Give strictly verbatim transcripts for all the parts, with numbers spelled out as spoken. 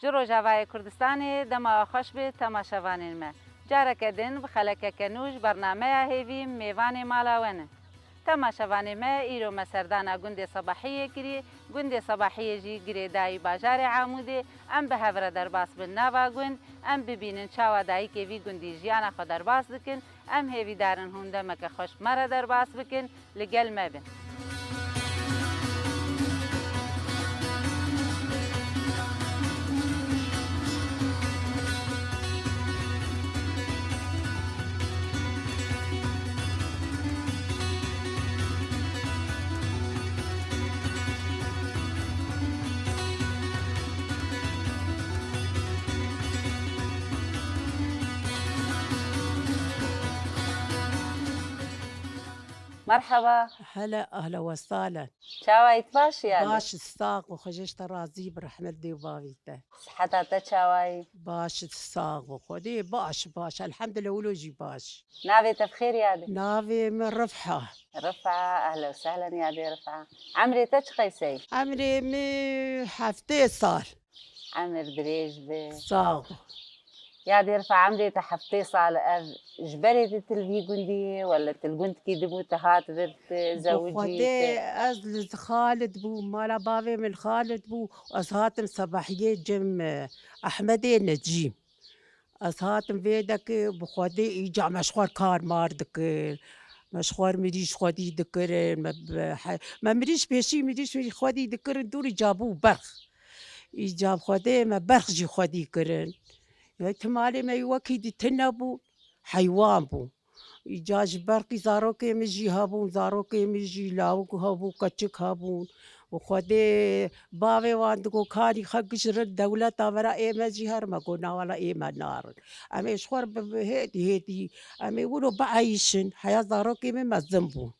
Ji Rojavayê Kurdistanê dema xweş bi temaşevanên me. Careke din bi xelekeke nû ji bernameya Hêvî mêvanê mala we ne. Temaşevanê me, îro me serdana gundê Sebahiyê kiriye. Gundê Sebahiyê jî girêdayî bajarê Amûdê. Em bi hev re derbas bin nava gund, em bibînin çawa dayikê vî gundî jiyana xwe derbas dikin. Em hêvîdar in hûn demeke xweş bi me re derbas bikin, li gel me bin. Merhaba. Hele, ahla we sahlen. Çawa yî, tu baş yî? Baş, sax û xweş, ji te razî bi rehmet dê û bavî te. Siheta te çawa yî? Baş, sax û xwedê baş, baş. Elhamdülillah, wilo jî baş. Navê te bi xêr yadê? Navê min Rifha. Rifha, ehlen û sehlen yadê Rifha. Emrê te çi qeyse yî? Emrê min heftê sal. Emir dirêj be. Sax ol. Yadê Rifha, emrê te heftê sal, ev ji berê tu li vî gundî yê, wele tu li gundkî dibû, tu hat vir, tu Bi zewicî, Xwedê, tu ez li Xalid bûm, mala bavê min Xalid bû, ez hatim Sebahiyê cem, e, Ehmedê Necî. Ez hatim vê dekê, bi Xwedê îca me ji xwe re kar mar dikir. Me ji xwe re mirîş xwedî dikirin. Me bi he-, me mirîş pêşî mirîş xwedî dikirin, dûr îca bû berx. Îca bi Xwedê me berx jî xwedî kirin. Wek malê me wekî di tune bû, heywan bû. Îca ji berqî zarokê min jî hebûn, zarokê min jî lawik hebû, keçik hebûn. Û Xwedê bavê wan digo, karî xwe giş rin dewleta vera ê me jî her me got, na wela ê me narin. Em ê ji xwe re bi, bi hêdî hêdî, em ê wilo bieyîşin. Heya zarokê min mezin bû.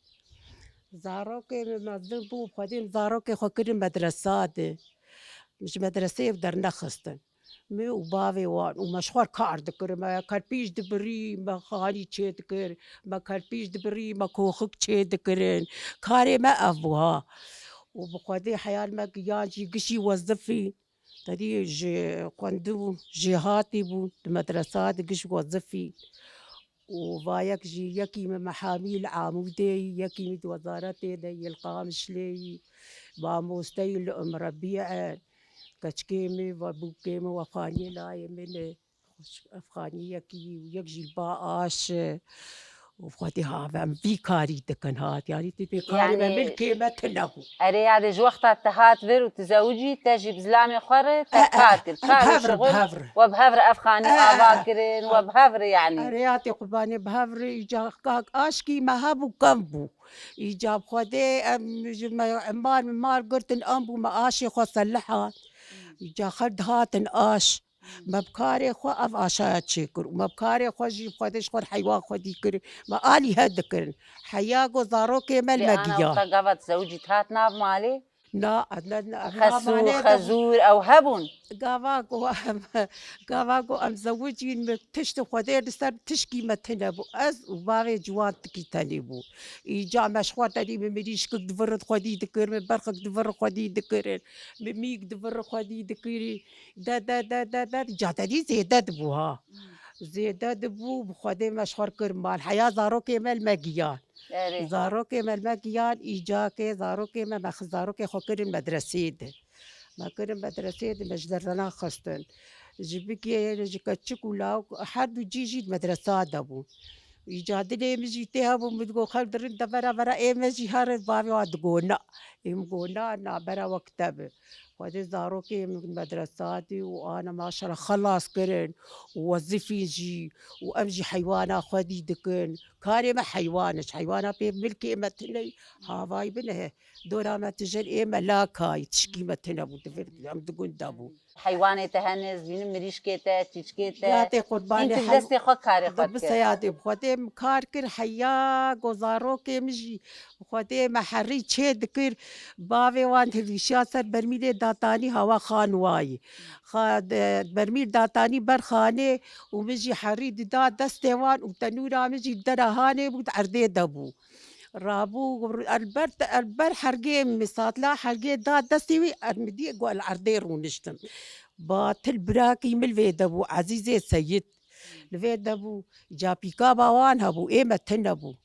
Zarokê min mezin bû, Xwedê min zarokê xwe kirin medresa de. Min ji medreseyê dernexistin. Min û bavê wan û me ji xwe re kar dikirin. Me kerpîç dibirî, me xanî çê dikir, me kerpîç dibirî, me koxik çê dikirin. Karê me ev bû ha. Û bi Xwedê heyal me giyan jî gişî wezifî. Tedî ji xwendibû, jêhatî bû, di medresa de giş wezifî. Û va yek jî, yekî min mehamî li Amûdê yî, yekî min di wezaretê de yê li Qamişlê yî, mamosteyî li Umrebî e. Keçikê min ve bûkê min wefxaniyê layê min e. Xweş, efxanî yekî û yek jî li ba aş e. Û Xwedê ha em vî karî dikin hat. Yanî tu pê karê me, yanî milkê me tune bû. Erê, yadê ji wexta te hat vir û tu zewicî, te jî bi zilamê xwe re te, e, e, kar kir. Kar û şixul we bi hev re efxanî, e, e, ava kirin, we bi hev re yanî. Erê, yadê qurbanê bi hev re îca kak aşkî me hebû, kem bû. Îca bi Xwedê em ji me, em mar, me mar girtin, em bû me aşê xwe selihan. Îca xer dihatin aş. Me bi karê xwe ev aşaya çêkir û me bi karê xwe jî Xwedê ji xwe re heywan xwedî kir. Me alî he dikirin. Heya go zarokê me li me giya. Te gava tu zewicî hat nav malê? Na, ez ne, ne, ev Xesû, nav malê de xezûr, ew hebûn? Gava go em, gava go em zewicîn, me tiştê Xwedê li ser tişkî me tune bû. Ez û bavê ciwan tikî tenê bû. Îca me ji xwe tenî min mirîşkik divirin xwedî dikir, min berxik divirin xwedî dikirin, min mîk divirin xwedî dikirî. De, de, de, de, de, cadedî zêde dibû ha. Hmm. Zêde dibû, bi Xwedê me ji xwe re kir mal. Heya zarokê me li me giyan. Erê. Zarokê me li me giyan, îcakê zarokê me, me xist zarokê xwe kirin medresê de. Me kirin medresê de, me ji derve naxistin. Ji bikê, ji keçik û lawik, her du cî jî di medresa de bû. Îca dilê min jî tê hebû, min digot, xelk dirin de vera, vera ê me jî herin, bavê wan digot, na. Ê min got, na, na, bera wek te bi. Xwedê zarokê min medresa dî û ana maşallah xelas kirin û wezifîn jî û em jî heywana xwedî dikin. Karê me heywan e, heywana pê milkê me tune, havayî bine he. Dora me tije ê me lakayî, tişkî me tune bû, divir em di gund de bû. Heywanê te hene, ez bînim mirîşkê te, çîçkê te. Ya tê qurbanê. Hîn tu bi hel-, destê xwe karê xwe dikir. Bi seyadê bi Xwedê min kar kir, heya go zarokê min jî Xwedê me herî çê dikir. Bavê wan hilîşiya ser bermîlê datanî, hawa xan wayî. Xa-, de-, bermîl datanî ber xanê û min jî herî dida destê wan û tenûra min jî dera hanê bû, di erdê de bû. Rabû, el ber, el ber hergê, misatla hergê da destê wî, el mi dî ku el erdê rûniştin. Batil birakî min li vê de bû, Ezîzê Seyid. Li vê de bû, îca pîkaba wan hebû, ê me tune bû.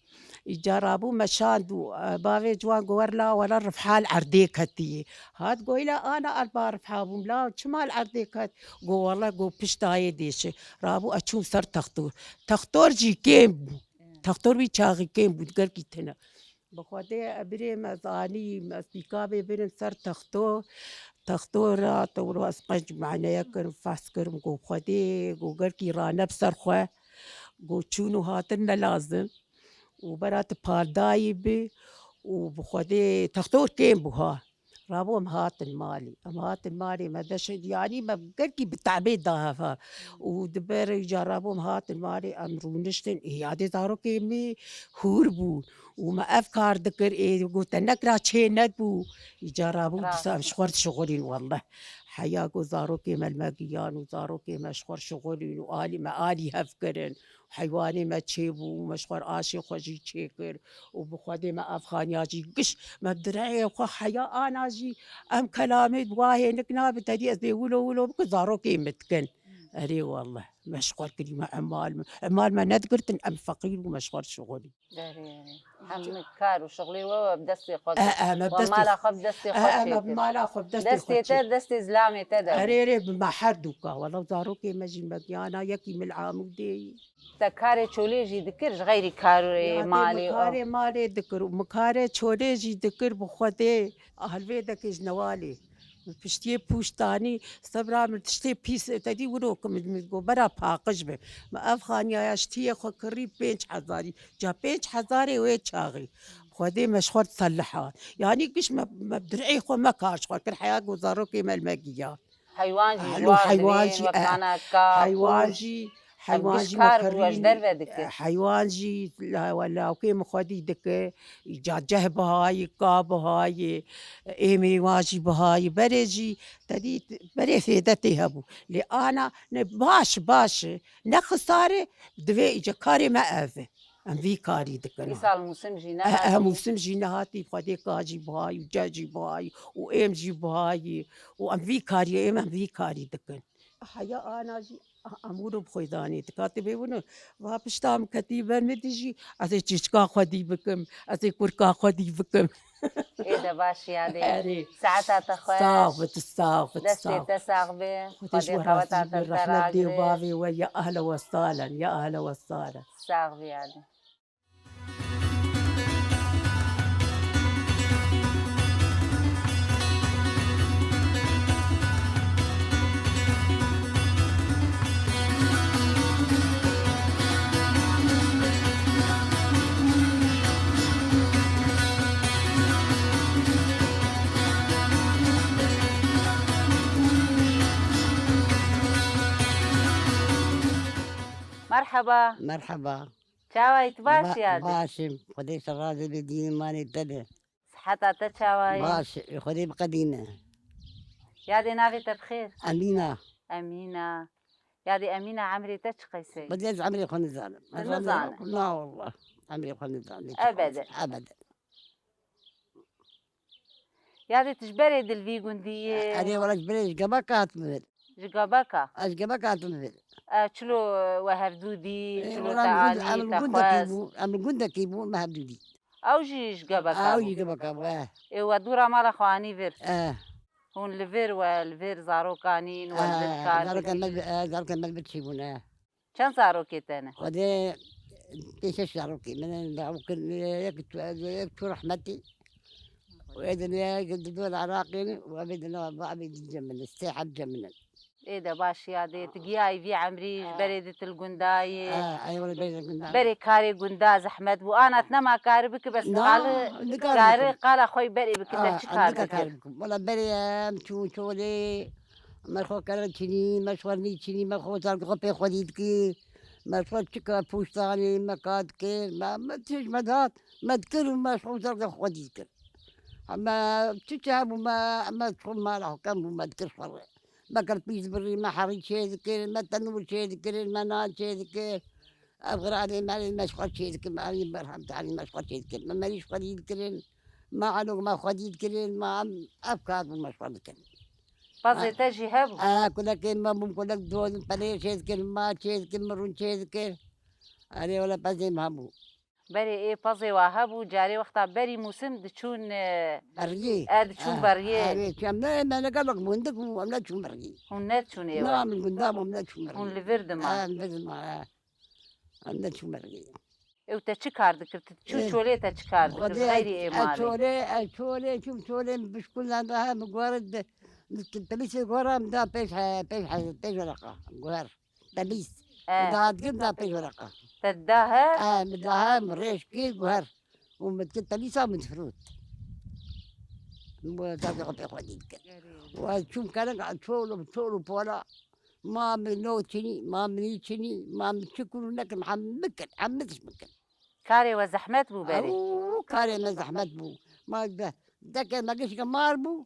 Îca rabû me şand û, e, bavê ciwan go wer la wela rifha li erdê ketiyê. Hat goyla ana el ba rifha bûm la çima li erdê ket? Go wela go piştayê dêşe. Rabû e çûm ser textor. Textor jî kêm bû. Textor wî çaxî kêm bû, gelkî tune. Bi Xwedê, e, birê me zanî, ez pîkabê birim ser texto. Texto ra tewro ez qenc maneye kirim, fehs kirim, go Xwedê, go gelkî rane bi ser xwe. Go çûn û hatin ne lazim. Û bera tu pardayî bi û bi Xwedê textor kêm bû ha. Rabû em hatin malê. Em hatin malê me deşe, yanî me gelkî bi tebê da heva. Û di ber îca rabû em hatin malê, em rûniştin. Ê, yadê zarokê min hûr bûn. Û me ev kar dikir, ê, got te nekira çê nedibû. Îca rabû disa em ji xwe şixulîn welleh. Heya got zarokê me li me giyan û zarokê me ji xwe şixulîn û alî me alî hev kirin. Heywanê me çêbû, me ji xwe re aşê xwe jî çêkir û bi Xwedê me ev xaniya jî giş me bi direyê xwe heya ana jî em kelamê di wahê nik nabe, tedî ez dê wilo wilo bikim, zarokê min dikin. Erê wallah, me ji xwe kirî me emal me, emal me nedigirtin, em feqîr bû, me ji xwe re şixulî. Erê, erê. Hemû kar û şixulê we, we bi destê xwe E, kir. e, me bi We destê mala xwe bi destê E, xwe e, me bi çêkir. mala xwe bi destê xwe Destê te, çêkir. destê zilamê te de. Erê, erê, bi me her du ka. Wela zarokê me jî me giyana, yekî min li Amûdê yî. Te karê çolê jî dikir, ji xeyrî karê Yadê malê min o? karê malê dikir û min karê çolê jî dikir, bi Xwedê, ah, li vê dekê ji newalê. Min piştiyê pûş danî, sebra min tiştê pîs, te dî wilo ku min, min got, bera paqij be. Min ev xaniyaya ji tiyê xwe kirî pênc hezarî. Ca pênc hezarê wê çaxî. Xwedê me ji xwe re seliha. Yanî giş me, me bi dirê xwe me kar ji xwe kir, heya got zarokê me li me giya. Heywan jî ji Alo, wan heywan divê, jî, wek e, ana kap, heywan qûş, jî, ev heywan giş jî me kar bû, ez kirînî, derve dikir. Heywan jî la-, we lawkê min xwedî dike, îca ceh bihayî, ka bihayî, êmê wan jî bihayî, berê jî te dî berê fêde tê hebû. Lê ana ne baş, baş, ne xisare, divê îca karê me ev e. Em vî karî dikin. Îsal mûsim jî Eh, eh, nehatî. Mûsim jî nehatî, Xwedê ka jî buhayî û ce jî buhayî û êm jî buhayî û em vî kariyê êm, em vî karî dikin. Heya ana jî, ah, em wilo bi xwêdanê dika. Tu bê wino, va pişta min ketî ber min dijî, ez ê çêçika xwedî bikim, ez ê kurka xwedî bikim. Ê de baş yadê. Erê. Saeta te xweş. Sax bit, sax bit, Destê sax te bit. sax be. Xwedê ji Xwedê we qeweta razî te bi, te rehmet dê û ragire. bavê we, ya ehlen we sahlen, ya ehlen we sahlen. Sax bî yadê. Merheba. Merheba. Çawa yî, tu baş Ba-, yadê? Baş im. Xwedê ser razê be, dînê manê te be. Siheta te çawa ye? Baş, Xwedê biqedîne. Yadê navê te bi xêr? Emîna. Emîna. Yadê Emîna, emrê te çi qeyse ye? Xwedê ez emrê xwe nizanim. Tu nizanim? Na wallah. Emrê xwe nizanim. Ebede. Ebede. Yadê tu ji berê di li vî gundî yê? Erê wala ji berê ji Gebeka hatim vir. Ji Gebeka? Ez ji Gebeka hatim vir. E, çilo we hevdû dî, Ê, çilo wala te em gund-, alî, em te gundekî xwest? bû, em gundekî bû, me hevdû dî. Ew jî ji Gebeka Ew bû? jî Gebeka bû, e. Ê, we dûra mala xwe anî vir? E. Hûn li vir, we li vir zarokanîn, we li vir E, kar zarokên me, dikîn? e, zarokên me li vir çêbûn, e. Çend zarokê te ne? Xwedê pênc şeş zarokê min in, dawî kirin, yek tu, yek tu rehmetî. Û ê din yek di dor Iraqê ne, û evê din va evê din cem min, sê heb cem min in. Ê de baş yadê, tu giyayî vî emrî, ji Ha. berê di til gundayê. Ha, ey wele berê gunda. Berê karê gunda zehmet bû. Ana tu nema kar bikî, bes Na, qali nikar kari bikim. qala xwe berê bikî, te Ha, çi kar nikar dikir? bikim. Wala berê em çû çolê, me xwe kere çinî, me xwarnî çinî, me xwe zarokê xwe pê xwedî dikî. Me xwe çi kar pûştanê, me ka dikir, me, me tij me dat, me dikir û me xwe zarokê xwe xwedî dikir. Heme çi çi hebû me, me xwe mala xwe kem bû me dikir xwe re. Me kerpîç dibirî, me herî çê dikir, me tenûr çê dikir, me nan çê dikir. Ev xirabê me, me ji xwe çê dikin, me evî berhem tanî me ji xwe çê dikin. Me merî ji xwe dî dikirin, me elok me xwe dî dikirin, me em ev kar bû me ji xwe dikin. Pezê te jî hebû? E, kulekên me bûn, kulek dozin, penê çê dikin, ma çê dikin, mirûn çê dikir. Erê wele pezê me hebû. Berê ê pezê wa hebû, carê wexta berî mûsim diçûn, e, Beriyê. E, diçûn E, beriyê. Erê, çem ne, me ne gelek bûn dik bû, em neçûn beriyê. Hûn neçûn ê Na, we? Min gunda bû, em neçûn beriyê. Hûn li vir dima? E, em vir dima, e. Em neçûn beriyê. Ew te çi kar dikir? Tu çû Ê, çolê te çi kar dikir? Xwedê Xeyrî ê ez malê. Çolê, ez çolê, çûm çolê, min pişkûlan daha min guhar de, min pêlîsê guhara min da pêş he-, pêş he-, pêş wereqa, guhar, pêlîs. E. Min da dikim da pêş wereqa. Te da he? E, min da he, min rêş kir guhar. Û min dikir pêlîsa min difirot. Min da xwe pê xwe dî dikir. Û ez çûm kerek, çol û, çol û pola. Ma min no çinî, ma min î çinî, ma min çi kir û nekim, hemî kir, hemî tişt min kir. Karê we zehmet bû berê? Ew karê me zehmet bû. Ma de, deke me gişke mar bû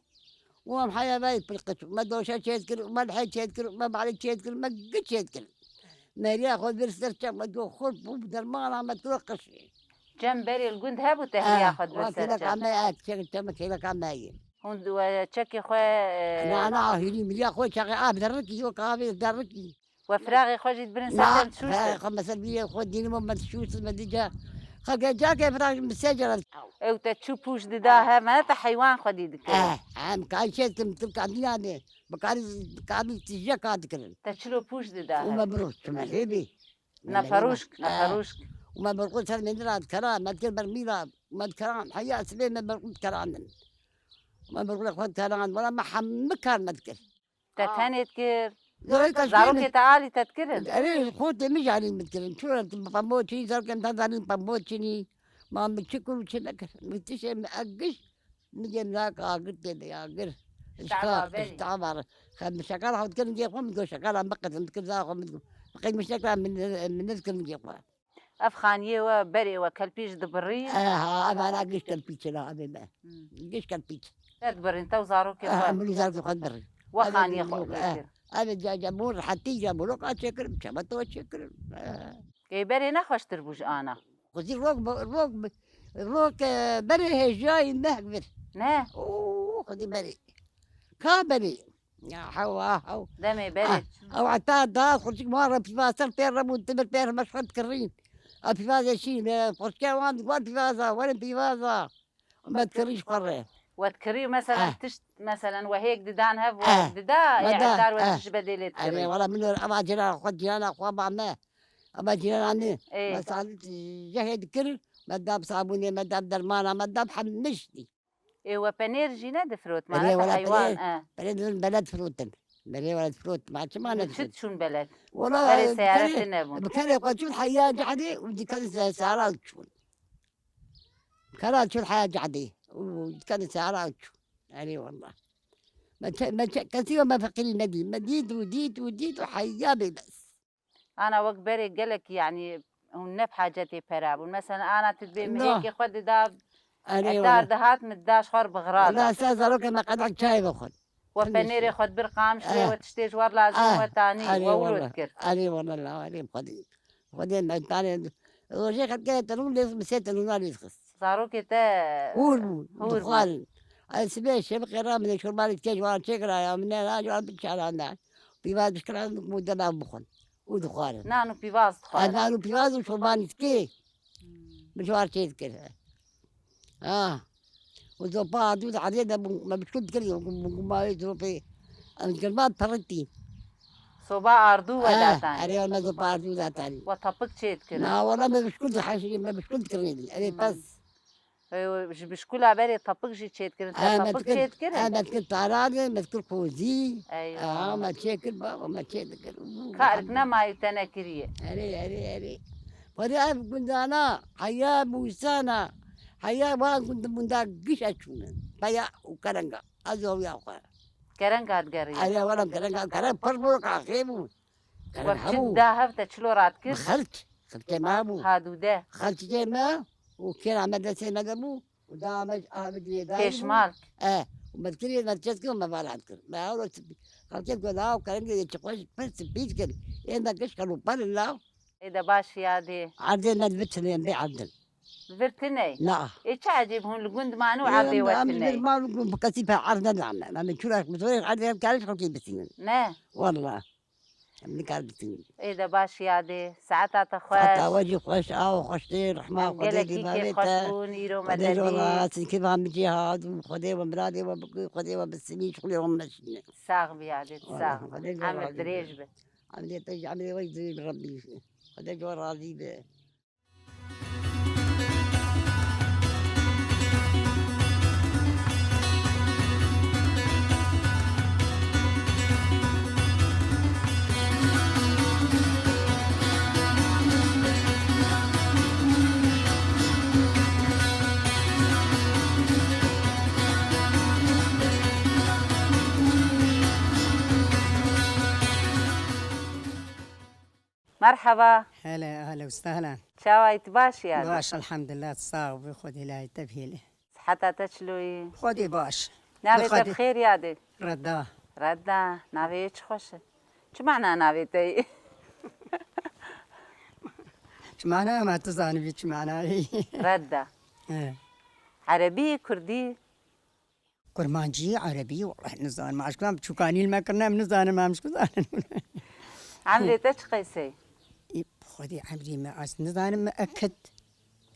û em heya veyê pir qeç. Me doşe çêt kir, me lihê çêt kir, me balê çêt kir, me giş çêt kir. Meriya xwe vir ser çem, me go xurt bû, dermana me kiro qişê. Cem berê li gund hebû te heriya xwe di ber ser çem? Kêleka me ye, çek çem kêleka me ye. Hûn di we çekê xwe, e, Na, na, hîrî miriya xwe çaxê av derikî, yok avê derikî. We firaxê xwe jî dibirin ser çem dişûştin? Na, firaxê xwe me ser vîyê xwe dînim û me dişûştin me dîca. Xelkê cakê firax min sê cara. Ew te çû pûş dida he, me te heywan xwedî dikir. Eh, em kar çêtim, tim kadî nabê. Bi karî, kadî tije ka dikirin. Te çilo pûş dida he? Û me bir çime hêbî. Neferûşk, neferûşk. Û me berxwe ser mendira dikera, me dikir ber mîra, me dikera, heya sibê me berxwe dikerandin. Me berxwe xwe dikerandin, wela me hemî kar me dikir. Te tenê dikir? Zarokê te alî te dikirin? Erê, xortê min jî alî min dikirin. Çû re pambo çinî, zarokê min te zanîn pambo çinî. Ma min çi kir û çi nekir. Min tiştê min ek giş, min cem nak agir tê de agir. Şka, şka var. Xe min şekar hewt kirin gê xwe, min go şekara min qetim dikir za xwe min. Qey min şekara min, min nedikirin gê xwe. Ev xaniyê we berê we kelpî jî dibirî? E, ha, ev hela giş kelpî çila, ev ê me. Hmm. Giş kelpî. Te dibirîn, te û zarokê xwe? E, min û zarokê xwe dibirîn. We xaniyê xwe pê kir. Ev ê ca, ca, bû rehetî, ca, bû roka çêkirim, çema te çêkirim. E. Ê berê ne xweştir bû ji ana? Xwezî rok, rok, rok, e, berê hêjayî meh vir. Ne? Oo, xwezî berê. Ka berê. Ya hew, a hew. Demê berê. Ah, ew heta da xurçik ma re pîvazer pê re bûn, timir pê re meşxet kirîn. A pîvazê şîn, e, xurçikê wan, wan pîvaza, werin pîvaza. Me dikirî ji xwe re. We dikirî, meselen, tişt, meselen, wehêk didan hev, we dida, ê ehdar we tişt ji bedê lê dikirî. Erê, wela min eva cîran xwe, cîrana xwe ba me. Eva cîrana ne. Ê. Me salît jehê dikir, me dab sabûnê, me dab dermana, me dab hemî tiştî. Ê, we penêr jî nedifirot, ma ne heywan, e. Penêr, penêr din bele difirotin. Belê wele difirot, ma çima nedifirot? Çi diçûn belek? Wala, berê seyare tê nebûn. Bi kerê xwe çûn heya cahdê û dikan se-, seyara çûn. Kara çûn heya cahdê û dikan seyara çûn. Erê wala. Me çe-, me çe-, kesî me feqîrî nedî. Me dît û dît û dît û heya bê bes. Ana wek berê gelek, yanî, hûn ne bi hacetê pera bûn. Mesela, ana tu dibê mihêkê xwe dida, ehdar dihat, min dida ji xwe re bixira da. Wela ser zarokê me qedek çayê vexwin. We penêrê xwe dibir qamiştê, we tiştê ji we re lazim we tanî, we wilo dikir. Erê wela, erê Xwedê. Xwedê me tanê. Rojê xelkê tenûr lê, min sê tenûra lê dixist. Zarokê te hûr bûn, hûr bûn. Dixwarin. Ez sibê şeveqê re min ê şorbanê dikê ji wan çêkiraya, min ê ra ji wan biçaranda. Pîvaz bişkiran û dema bixwin. Û dixwarin. Nan û pîvaz dixwarin. Ez nan û pîvaz û şorbanê dikê. Hmm. Min ji wan çê dikir. Ha. Û zopa ardû de erê de bû, me bişkût dikir, û bû, bû, bû, ma wê zopê. Em girma piritî. Soba ardû we datanî? Erê, me zopa ardû datanî. We tapik çê dikirin? Na, wela me bişkût heşî, me bişkût dikirin. Erê, hmm, pes. Ji bişkula berê tapik jî çêdikirin. Te tapik çêdikirin? He, me dikir taranê, me dikir qozî. Eywa. Ha, me çêkir, baba, me çêdikir. Karik nemaye te nekiriye. Erê, erê, erê. Xwedê ev gundana, heya bûsana, heya wan gund-, gunda giş e çûne. Peya û kerenga. Ez oya xwe. Kerenga digeriye. Erê, wela kerenga, kereng pir bû, kaxê bû. Kereng hebû. We çi da hev te çilo radikir? Xelk, xelkê me bû. Hadûde. Xelkê me û kêra me destê me de bû. Û da me ji avi girê dayî bû. Pêşmalk. E, û me dikirê, me çêt kir û me vala dikir. Me ew xelkê ku da û kerengê çi xweş pir spî dikir. Ê me giş kelûpel in la. Ê de baş yadê. Erdê ne dibitinê bê erdin. Vir tiney. Na. Ê çi ecêb hûn li gund man û erdê we tiney. Em li vir man û gund bi kesî pe erd nedane. Em çû reş bi zorê erdê em kariş xelkê bitînin. Ne. Wallah. Em nikar bitînin. Ê de baş yadê. Saeta te xweş. Saeta we jî xweş, awa xweş tê, rehma Xwedê gelekî kê xweş bûn, îro me te dî. Xwedê we razî, kê va min cê hat, Xwedê we miradê we bikî, Xwedê we bisimî, şixulê we meşîne. Sax bî yadê, sax. Emir dirêj be. Emrê te jî, emrê we jî dirêj bi Rebbî. Xwedê ji we razî be. Merheba. Hele, ahlen we sehlen. Çawa yî, tu baş yî yadê? Baş, elhamdulillah, tu sax bî, Xwedê layê te bihêle. Siheta te çilo yî? Xwedê baş. Navê te bi xêr yadê? Redda. Redda, navê yê çi xweş e. Çi mana navê te yî? Çi mana, ma tu zanibî çi mana yî. Redda. He. Erebî, kurdî? Kurmancî, erebî, welleh nizanim. Aşkdan biçûkanî li me kirine, em nizanin, em ji ku zanin. Emrê te çi qeysey? Ê, Xwedê emrê me, ez nizanim me ekid.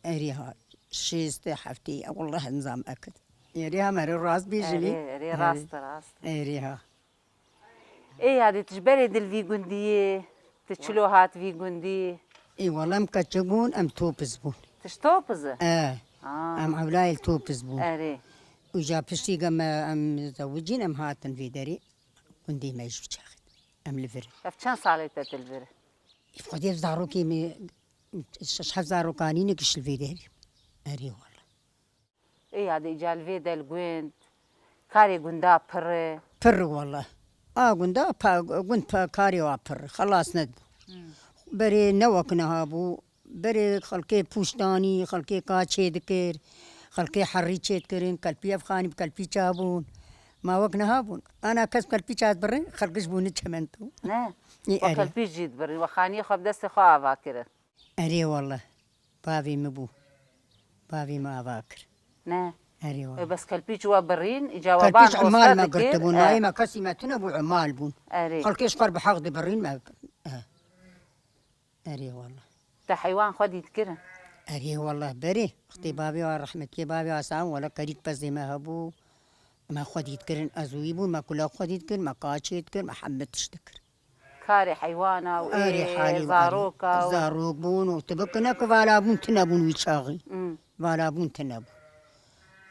Erê ha, şêst, heftê, welleh nizanim ekid. Erê ha, merê rast bêjinî. Erê, erê, rast, rast. Erê ha. Ê yadê, tu ji berê dil vî gundî yê, tu çilo hat vî gundî? Ê, wela em keçik bûn, em topiz bûn. Tu ji topiz e? E. Aa. Em ewlayê topiz bûn. Erê. Û ca piştî ge me em zewicîn, em hatin vê derê. Gundê me ji çaxê. Em li vir. Ev çend salê te tu li vir? Ê, Xwedê zarokê me, şeş heft zarokanî ne giş li vê derê. Erê wela. Ê yadê, îca li vê de li gund, karê gunda pir e. Pir e wele. A gunda pa, gund pa, karê wa pir e. Xelas nedibû. Hmm. Berê ne wek niha bû. Berê xelkê pûş danî, xelkê ka çê dikir, xelkê herî çê dikirin, kelpî ev xanî bi kelpî çabûn. Ma wek niha bûn. Ana kes kelpî ças birin, xelk ji bûn çemento. Ne. Ê, we erê. Kelpî jî dibirin, we xaniyê xwe bi destê xwe ava kirin. Erê wele. Bavê min bû. Bavê min ava kir. Ne. Erê wele. E, bes kelpîç we birîn, îca we ban oster dikir. Kelpîç emal me girtibûn, e. Nayê me kesî me tune bû, emal bûn. Erê. Xelkê ji xwe re bi heq dibirîn me. E. Erê wele. Te heywan xwedî dikirin? Erê wele, berê. Wextê bavê wa rehmetiyê bavê wa sağ wele kerîk pezê me hebû. Me xwedî dikirin, ez û wî bûn, me kulak xwedî dikir, me kaçê dikir, me hemî tişt dikir. Karê heywana û ê zaroka û zarok bûn û tu bikine ku vala bûn tune bûn wî çaxî. Hmm. Vala bûn tune bûn.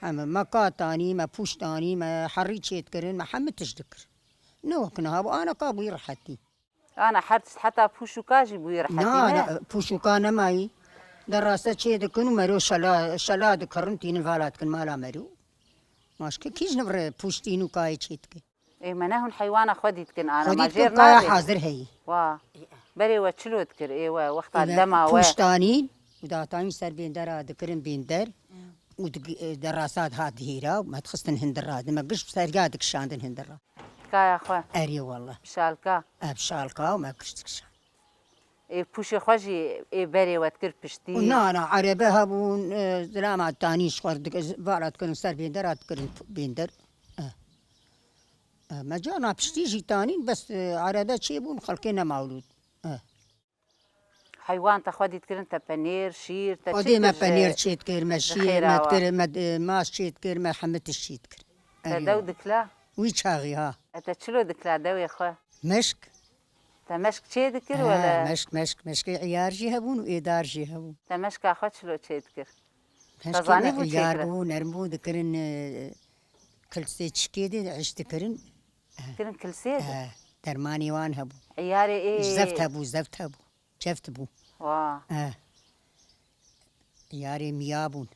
Heme me kat anî, me pûşt anî, me herî çêt kirin, me hemî tişt dikir. Ne wek niha bû, ana ka bûyî rehetî. Ana her tişt heta pûş û ka jî bûyî rehetî, na, ne? Na, pûş û ka nemayî. Derasa çê dikin û mero şela, şela dikirin, tînin vala dikin mala mero. Maşke kî ji nivre pûştîn û kayê çê dike? Ê, me ne hûn heywana xwe dîtkin ana, ma jêr nadê. Xwe dîtkin kaya hazir heyî. Wa. Berê we çilo dikir, ê we, wexta dema we. Pûştanîn û datanîn ser bêndera dikirin bênder û di, e, derasa dihat dihêra û me dixistin hindira. Di me giş bi serya dikişandin hindira. Kaya xwe. Erê wele. Bi şalka. E, bi şalka û me giş dikişand. Ê, pûşê xwe jî ê berê we dikir piştî. Û na, na, erebe hebûn, e, zilama tanî ji xwe re dik-, vala dikirin ser bêndera dikirin bênder. E. E, me carna piştî jî tanîn, bes, e, erebe çêbûn, xelkê nema wilo. E. Heywan te xwedî dikirin, te penêr, şîr, te çi dikir ji xêra we? Xwedê me penêr çêdikir, me şîr, me dikir, me, e, maş çêdikir, me hemî tişt çêdikir. Te dew dikila? Wî çaxî, ha. E, te çilo dikila dewê xwe? Meşk. Te meşk çê dikir wele? He, meşk, meşk, meşkê îyar jî hebûn û êdar jî hebûn. Te meşka xwe çilo çê dikir? Te zanî bû çê kire? Meşkê me îyar bû, nerm bû, dikirin, e, kilsê çikê de, iş dikirin. Dikirin kilsê de? He, dermanê wan hebû. Îyarê ê. Zeft hebû, zeft hebû. Çeft bû. Wa. E. Îyarê miya bûn.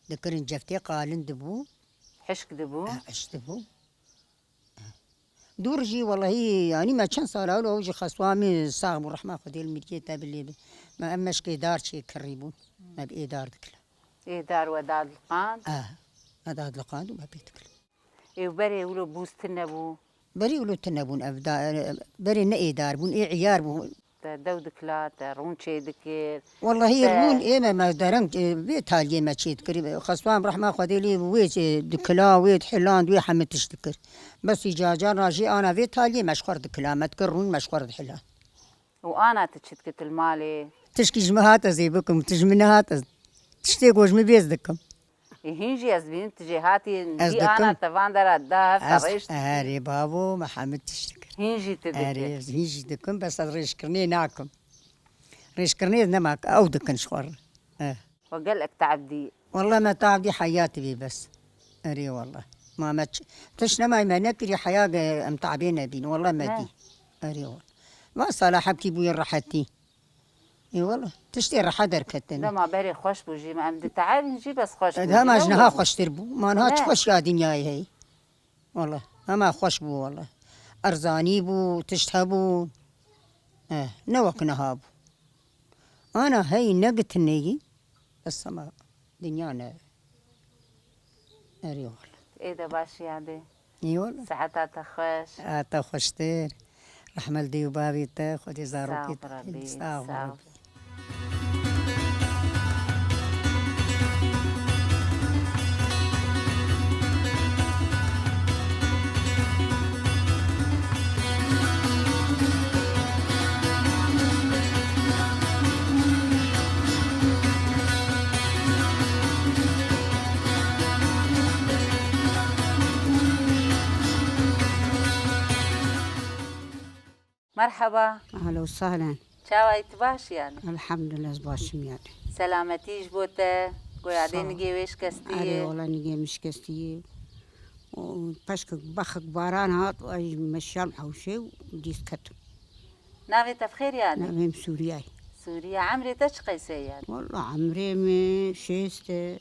Dikirin ceftê qalin dibû. Hişk dibû. E, hişk dibû. E. Dûr jî welehî, yanî me çend sala wilo ew jî xeswa min sax bû, rehma Xwedê li miriyê te bilê bi. Me em meşkê dar çê kirî bûn. Me bi ê dar dikila. Ê dar we dadliqand? E. Me dadliqand û me pê dikila. Ê, berê wilo bûz tune bû? Berê wilo tune bûn ev da, berê ne êdar bûn, ê îyar bûn. te dew dikila, te rûn çêdikir. Wellahî te rûn ê me, me dereng, e, vê taliyê me çêdikir. Xeswan rehma Xwedê lê wê çê dikila, wê dihiland, wê hemî tişt dikir. Bes îca caran jî ana vê taliyê me ji xwe re dikila, me dikir rûn, me ji xwe re dihila. Û ana tu çi dikit li malê? Tişkî ji min hat ez ê bikim, tu ji min nehat ez. Tiştê ku ji min bê ez dikim. Ê, hîn jî ez dibînim tu jê hatî. Ez vî ana dikim. Te van dera da hev te rêş dikir. Erê babo, me hemî tişt dikir. Hîn jî tu dikir. Erê, ez hîn jî dikim, bes ez rêşkirinê nakim. Rêşkirinê ez nema, ew dikin ji xwe re. Eh. We gelek teab dî. Wallah me teab dî heyatî bê bes. Erê wallah. Ma me ç-, tişt nema me nekirî heya ge em teabê nebîn. Wallah me dî. Erê wallah. Va sala hebkî bûye rehetî. Ê wallah. Tiştê rehet derketin. Dema berê xweş bû jî me em diteabîn jî bes xweş bû. Hema ji niha xweştir bû. Ma niha çi xweşiya dinyayê heye. Wallah. Hema xweş bû wallah. Erzanî bû, tişt hebû. Eh, ne wek niha bû. Ana hey negitineyî, bes hema dinya ne. Erê wala. Ê de baş yadê. Ê wala. Seheta te xweş. A te xweştir. Rehme li dê û bavê te, Xwedê zarokê te. Sağ ol Rebî, sağ ol. Merheba. Ahlen û sahlen. Çawa yî, tu baş î yanî? Elhamdülillah, ez baş im yanî. Selametî ji bo te, goya dê nigê wê şikestî ye. Erê wala nigê min şikestî ye. Û peşkek bexek baran hat, ay me şiyam hewşê û dîs ketim. Navê te bi xêr yanî? Navê min Sûriye ye. Sûriye. Emrê te çi qeyse ye yanî? Wala emrê min şêst e,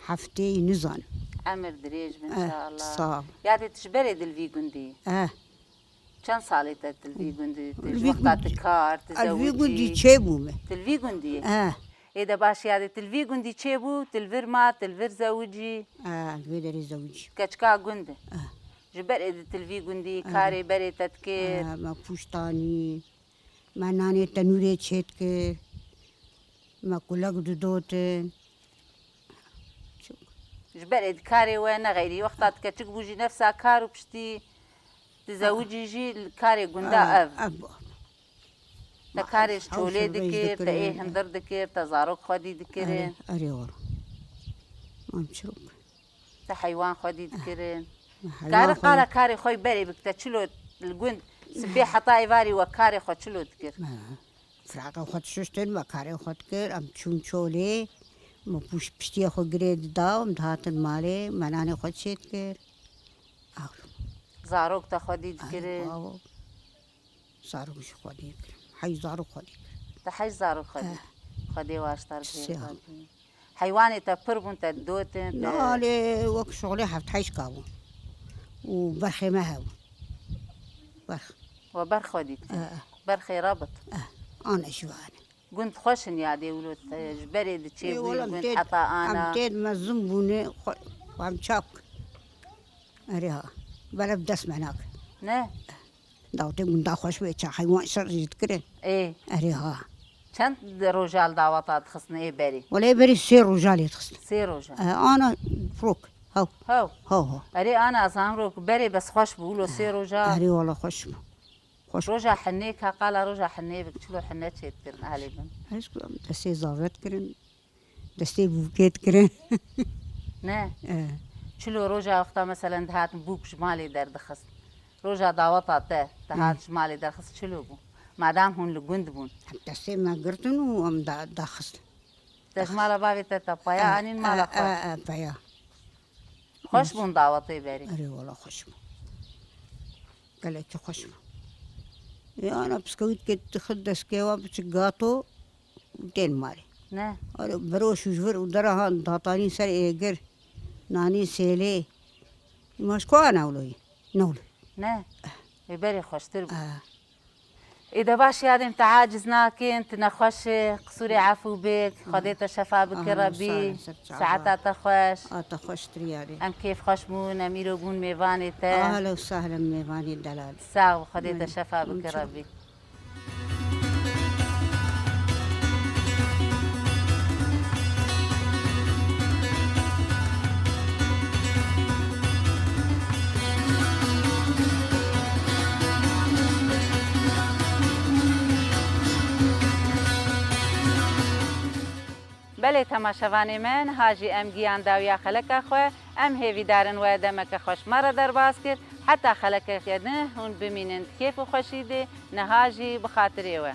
heftê ye nizanim. Emir dirêj be inşallah. Sağ ol. Yadê tu ji berê di li vî gundî yî? Eh. Çend salê te tu li vî gundî, tu ji wexta tu kar, tu zewicî? Li vî gundî çêbûme. Tu li vî gundî yî? Eh. Ê de baş yadê, tu li vî gundî çêbû, tu li vir ma, tu li vir zewicî? Eh, li vê derê zewicî. Keçika gund e. Eh. Ji berê di tu li vî gundî karê berê te dikir? Eh, me pûş danî, me nanê tenûrê çêdikir, me kulek didotin. Ji berê di karê we ne xeyrî. Wexta tu keçik bû jî nefsa kar û piştî tu zewicî jî li karê gunda ev. Ev bû. Te karê ji çolê dikir, te ê hindir dikir, te zarok xwedî dikirin. Erê, erê wala. Mam çirok. Te heywan xwedî dikirin. Kare qala karê xwe berê bik te çilo li gund sibê heta êvarî we karê xwe çilo dikir? Firaqê xwe dişuştin, me karê xwe dikir, em çûn çolê, me pûş piştiyê xwe girê dida, em dihatin malê, me nanê xwe çê dikir. Aw. Zarok te xwedî dikirin? Aw, zarok jî xwedî dikirin. Hey zarok xwedî dikirin. Te hey zarok xwedî? Eh. Xwedê waştar bihêr. Heywanê te pir bûn, te dotin, te... Na, lê wek şixulê heft heyşka bûn. Û berxê me hebû. Berx. We berx xwedî dikir? Eh, eh. Berxê rebit? Eh, ana jî we hene. Gund xweş in yadê wilo te ji berê diçê bûyî gund heta ana. Em têd mezin bûne, xwe, xwe em çap kir. Erê ha. Belev dest me nakir. Ne? Dawetê gunda xweş bû, ça heywan şer jî dikirin. Ê. Erê ha. Çend roja li daweta dixistin ê berê? Wele ê berê sê roja lê dixistin. Sê roja? E, ana rok. Hew. Hew. Hew, hew. Erê ana, ez anî rok berê bes xweş bû, wilo sê roja. Erê wala xweş bû. Xweş. Roja hinê ka qala roja hinê bik, çilo hine çê dikirin alê bin? Ez ku em destê zavet kirin, destê bûkê dikirin. Ne? E. Çilo roja wexta meselen dihatin bûk ji malê derdixist. Roja daweta te dihat ji malê derxist çilo bû? Madam hûn li gund bûn. Em destê me girtin û em da, daxistin. Te ji mala bavê te te paya anîn mala xwe? E, e, paya. Xweş bûn dawetê berê? Erê wala xweş bû. Gelekî xweş bû. Ê ana piskewîtkê dixist destkewa biçik gato û tên malê. Ne. Erê beroş û ji vir û dera han datanî ser êgir. Nanî sêlê. Ma ji ku ana wilo yî? Ne wilo. Ne. Ê berê xweştir bû. Ah. Ê de baş yadê min te aciz nakin, tu nexweş e, qisûrê efû bik, Xwedê te şefa bike Rebî. Saeta te xweş. A te xweştir yadê. Em kêfxweş bûn, em îro bûn mêvanê te. Ahlen û sahlen mêvanê delal. Sax bî, Xwedê te şefa bike Rebî. Belê temaşevanê me, niha jî em giyan dawiya xeleka xwe. Em hêvîdar in we demeke xweş me re derbas kir. Heta xelekeke din hûn bimînin di kêf û xweşî de, niha jî bi xatirê we.